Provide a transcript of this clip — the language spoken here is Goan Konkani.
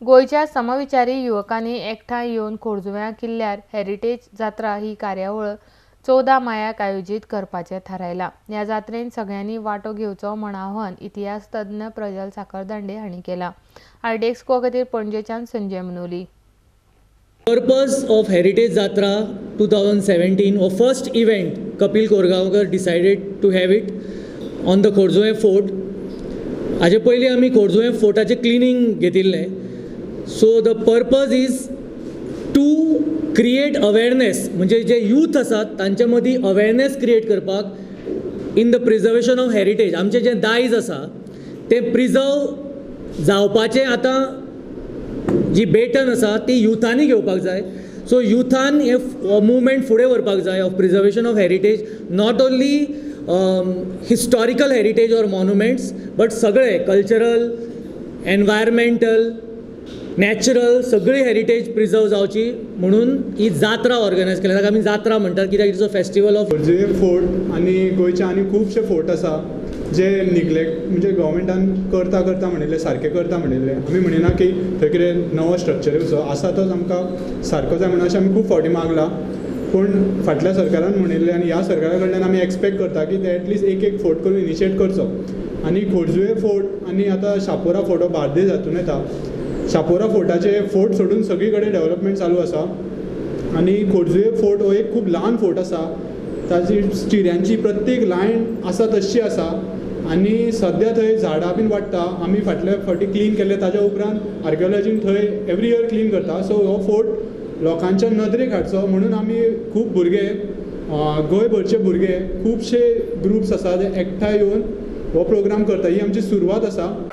गोंयच्या समविचारी युवकांनी एकठांय येवन खोर्जुव्यां किल्ल्यार हेरिटेज जात्रा ही कार्यावळ 14 मायाक आयोजीत करपाचें थारायलां. ह्या जात्रेन सगळ्यांनी वांटो घेवचो म्हण आवाहन इतिहास तज्ञ प्रजल साखरदांडे हांणी केलां. आरडीएक्स गोवा खातीर पणजेच्यान Sanjay Manoli. Purpose of Heritage Jatra 2017 or first event Kapil Korgaonkar decided to have it on the Khorjuve Fort. हाजे पयलीं आमी खोर्जुवें फोर्टाचें क्लिनींग घेतिल्लें. So the purpose is to create awareness, म्हणजे जे यूथ आसात तांचे मदीं अवेरनेस क्रिएट करपाक in the preservation of heritage. आमचें जें दायज आसा तें प्रिजर्व जावपाचें आतां जी बेटन आसा ती युथांनी घेवपाक जाय. सो युथान हें मुवमेंट फुडें व्हरपाक जाय of preservation of heritage, not only historical heritage or monuments but सगळे कल्चरल, एनवायरमेंटल, नॅचरल सगळी हेरिटेज प्रिजर्व जावची म्हणून ही जात्रा ऑर्गनायज केल्या. ताका आमी जात्रा म्हणटात कित्याक it's a festival of Khorjuve fort. आनी गोंयचे आनी खुबशे फोर्ट आसा जे निग्लेक्ट, म्हणजे गव्हर्मेंटान करता करता म्हणिल्लें, सारकें करता म्हणिल्लें. आमी म्हणिना की थंय कितें नवो स्ट्रक्चर येवचो, आसा तोच आमकां सारको जाय म्हणून अशें आमी खूब फावटी मागलां. पूण फाटल्या सरकारान म्हणिल्लें आनी ह्या सरकारा कडल्यान आमी एक्सपेक्ट करता की ते एटलिस्ट एक एक फोर्ट करून इनिशिएट करचो. आनी खोर्जुवे फोर्ट आनी आतां शापोरा फोर्ट हो बार्देज हातून येता. शापोरा फोर्टाचे फोर्ट सोडून सगळी कडेन डेवलपमेंट चालू आसा. आनी खोर्जुवे फोर्ट हो एक खूब ल्हान फोर्ट आसा, ताजी चिऱ्यांची प्रत्येक लायन आसा तशी आसा. आनी सद्या थंय झाडां बीन वाडटा. आमी फाटल्या फावटी क्लीन केल्ले ताज्या उपरांत आर्किओलॉजीन थंय एवरी इयर क्लीन करता. सो हो फोर्ट लोकांच्या नदरेक हाडचो म्हणून आमी खूब भुरगे, गोंयभरचे भुरगे, खुबशे ग्रुप्स आसा जे एकठांय येवन हो प्रोग्राम करता. ही आमची सुरवात आसा.